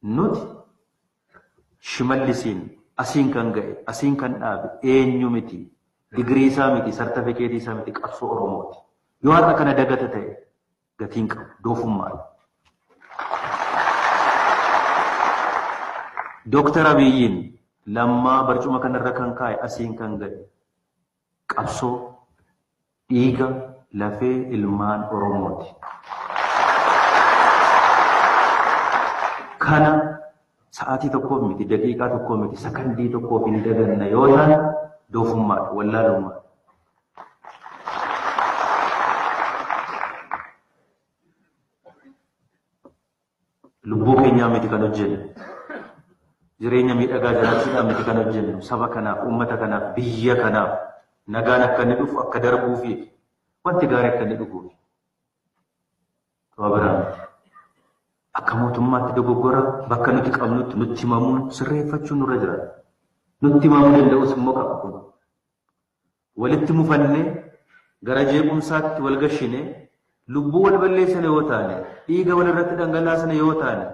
Nuti Shimallisiin asiin kan ga'e, asiin kan dhaabe eenyu miti, digirii isaa miti, sartifikeetii isaa miti, qabsoo Oromooti. Yoo har'a kana dagata ta'e gatiin qabu, doofummaadha. Dooktar Abiyyiin Lammaa barcuma kanarra kan kaa'e asiin kan ga'e qabsoo dhiiga lafee ilmaan Oromooti. Kana sa'aatii tokkoof miti, daqiiqaa tokkoof miti, sakandii tokkoof hin daganna yoo ta'an doofummaadha, wallaalummaadha. Lubbuu keenyaa miti kan hojjennu. Jireenya miidhagaa jiraachuudhaan miti kan hojjennu. Saba kanaaf, uummata kanaaf, biyya kanaaf nagaan akka inni dhufu, akka darbuufi wanti gaarii akka inni dhufuufi. Waa biraa miti. Akka mootummaatti dogoggora bakka nuti qabnutti nutti himamuun sirreeffachuun nurra jira. Nutti himamuu danda'us immoo qaba kun. Walitti mufannee gara jeequmsaatti wal gashine lubbuu wal balleessine yoo taane, dhiiga wal irratti dhangalaasne yoo taane,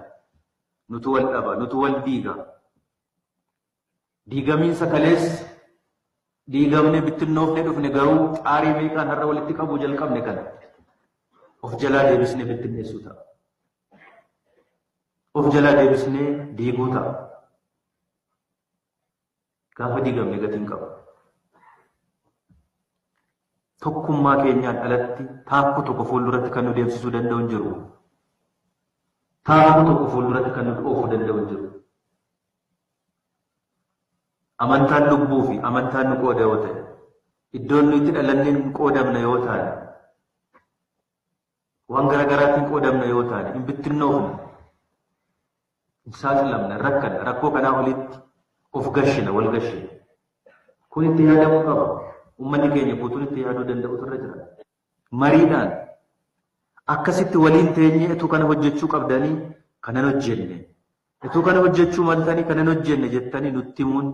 nutu wal dhaba, nutu wal diiga. Diigamiinsa kaleessa diigamne bittinnoofne dhufne garuu xaarii meeqaan har'a walitti qabuu jalqabne kana of jalaa deebisnee bittinneessuu ta'a. Of jalaa deebisnee diiguu ta'a. Gaafa diigamne gatiin qaba. Tokkummaa keenyaan alatti taakkuu tokko fuulduratti kan nu deemsisuu danda'u hin jiru. Taakkuu tokko fuulduratti kan nu oofuu danda'u hin jiru. Amantaan lubbuu fi amantaan nu qooda yoo ta'e, iddoon nu itti dhalanneen qoodamna yoo taane, waan garaagaraatiin qoodamna yoo taane, hin bittinnoofne, hin saaxilamne, rakkanna, rakkoo kanaa olitti of gashina, wal gashina. Kun itti yaadamuu qaba. Uummanni keenya guutuun itti yaaduu danda'utu irra jira. Mariidhaan akkasitti waliin teenyee utuu kana hojjechuu qabdanii kanan hojjenne, utuu kana hojjechuu maltanii kanan hojjenne jettanii nutti himuun,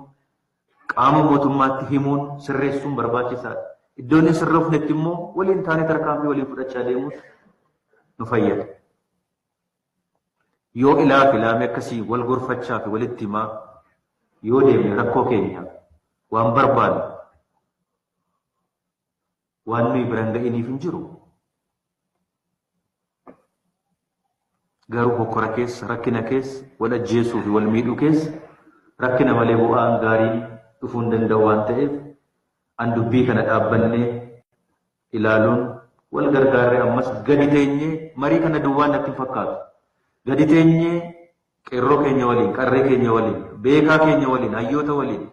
qaama mootummaatti himuun sirreessuun barbaachisaadha. Iddoon hin sirroofnetti immoo waliin taanee tarkaanfii waliin fudhachaa deemuun nu fayyada. Yoo ilaa fi ilaamee akkasii wal gorfachaa fi walitti himaa yoo deemne rakkoo keenya waan barbaannu waan nuyi biraan ga'iniif hin jiru. Garuu hokkora keessa, rakkina keessa, wal ajjeesuu fi wal miidhuu keessa rakkina malee bu'aan gaariin dhufuu hin danda'u waan ta'eef an dubbii kana dhaabbannee ilaaluun wal gargaarree ammas gadi teenyee marii kana duwwaan natti hin fakkaatu. Gadi teenyee qeerroo keenya waliin, qarree keenya waliin, beekaa keenya waliin, hayyoota waliin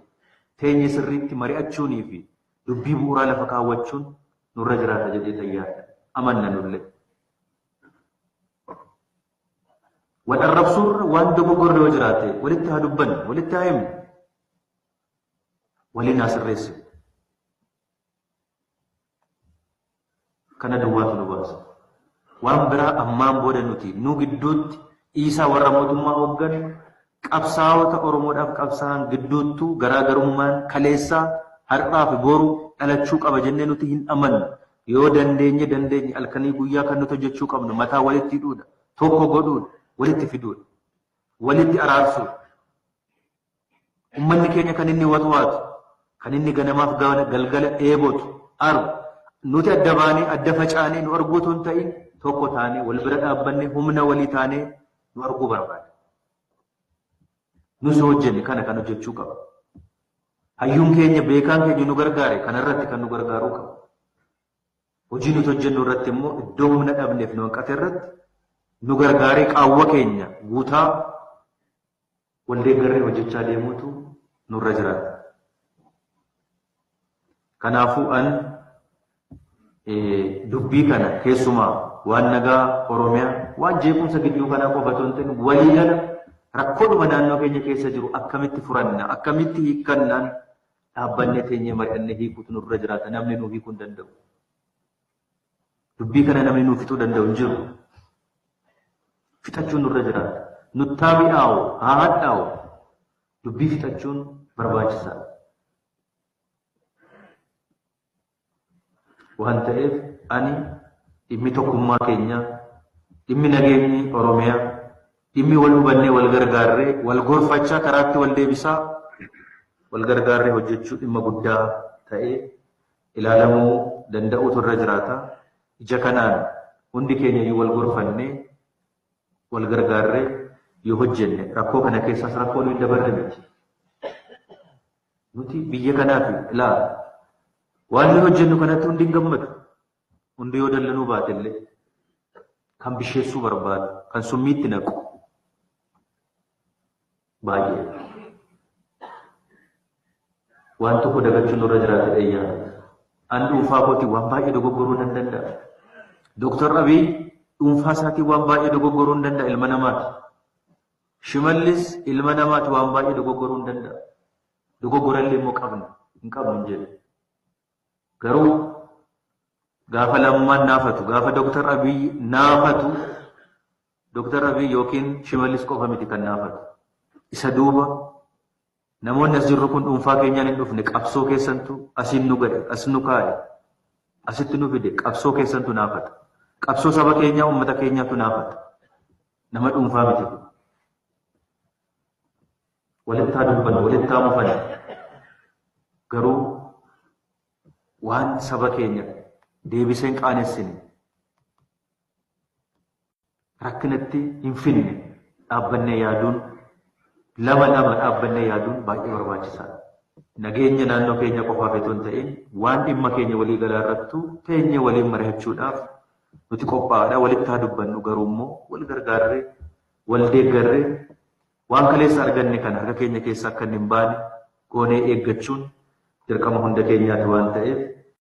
teenye sirriitti mari'achuunii fi dubbii bu'uuraa lafa kaawwachuun nurra jiraata jedhee tayyaadha. Amanna nullee. Wal arrabsuurra waan dogoggorre yoo jiraate walitti haa dubbannu, walitti haa himnu, waliin haa sirreessinu. Kana duwwaatu nu baasa. Waan biraa ammaan booda nuti nu gidduutti dhiisaa warra mootummaa hoogganu qabsaa'ota Oromoodhaaf qabsaa'an gidduuttuu garaagarummaan kaleessaa har'aa fi boru dhalachuu qaba jennee nuti hin amannu. Yoo dandeenye dandeenye halkanii guyyaa kan nuti hojjechuu qabnu mataa walitti hidhuudha, tokko godhuudha, walitti fiduudha, walitti araarsuudha. Uummanni keenya kan inni watwaatu, kan inni ganamaaf galgala dheebotu, argu. Nuti adda baanee, adda facaanee nu arguu otoo hin ta'in tokko taanee, wal bira dhaabbannee, humna walii taanee nu arguu barbaada. Nus hojjenne kana kan hojjechuu qaba. Hayyuun keenya, beekaan keenya nu gargaare kanarratti kan nu gargaaruu qaba. Hojii nuti hojjennu irratti immoo iddoo humna dhabneef nu hanqate irratti nu gargaaree qaawwa keenya guutaa wal deeggarree hojjechaa deemuutu nurra jiraata. Kanaafuu an dubbii kana keessumaa waan nagaa Oromiyaa waan jeequmsa gidduu kanaa qofa otoo hin ta'in waliigala rakkoodhuma naannoo keenya keessa jiru akkamitti furanna, akkamitti hiikkannaan dhaabbannee teenyee mari'annee hiikuutu nurra jiraata. Namni nuu hiikuu hin danda'u. Dubbii kana namni nuu fixuu danda'u hin jiru. Fixachuun nurra jiraata. Nuttaa mi'aawu, haa hadhaa'u. Dubbii fixachuun barbaachisaadha. Waan ta'eef ani dhimmi tokkummaa keenyaa, dhimmi nageenyi Oromiyaa, Dhimmi wal hubannee wal gargaarree wal gorfachaa karaatti wal deebisaa wal gargaarree hojjechuu dhimma guddaa ta'ee ilaalamuu danda'uutu irra jiraata. Ija kanaan hundi keenya iyyuu wal gorfannee wal gargaarree yoo hojjenne rakkoo kana keessaas rakkoo nuyi dabarre miti. Nuti biyya kanaaf ilaa waan nuyi hojjennu kanatti hundi hin gammadu. Hundi yoo dallanuu baate illee kan bisheessuu barbaadu, kan summiitti naqu baay'ee. Waan tokko dagachuun nurra jiraate dhayyaa. An dhuunfaa kootiin waan baay'ee dogoggoruu nan danda'a. Dooktar Abiy dhuunfaa isaatiin waan baay'ee dogoggoruu hin danda'a ilma namaati. Shimallis ilma namaati waan baay'ee dogoggoruu hin danda'a. Dogoggorallee immoo qabna hin qabnu hin jedhu. Garuu gaafa Lammaan naafatu, gaafa Dooktar Abiy naafatu, Dooktar Abiy yookiin Shimallis qofa miti kan naafatu. Isa duuba namoonni as jirru kun dhuunfaa keenyaan hin dhufne qabsoo keessantu asiin nu ga'e, as nu kaa'e, asitti nu fide qabsoo keessantu naafata. Qabsoo saba keenyaa, uummata keenyaatu naafata. Nama dhuunfaa miti kun. Walitti haa dubbannu, walitti haa mufannu. Garuu waan saba keenya deebisee hin qaanessine, rakkinatti hin finne dhaabbannee yaaduun lama lama dhaabbannee yaaduun baay'ee barbaachisaadha. Nageenya naannoo keenya qofaaf otoo hin ta'in waan dhimma keenya walii galaa irrattuu teenyee waliin mari'achuudhaaf nuti qophaa'aadha. Walitti haa dubbannu garuu immoo wal gargaarree wal deeggarree waan kaleessa arganne kana harka keenya keessa akka hin baane goonee eeggachuun dirqama hunda keenyaati waan ta'eef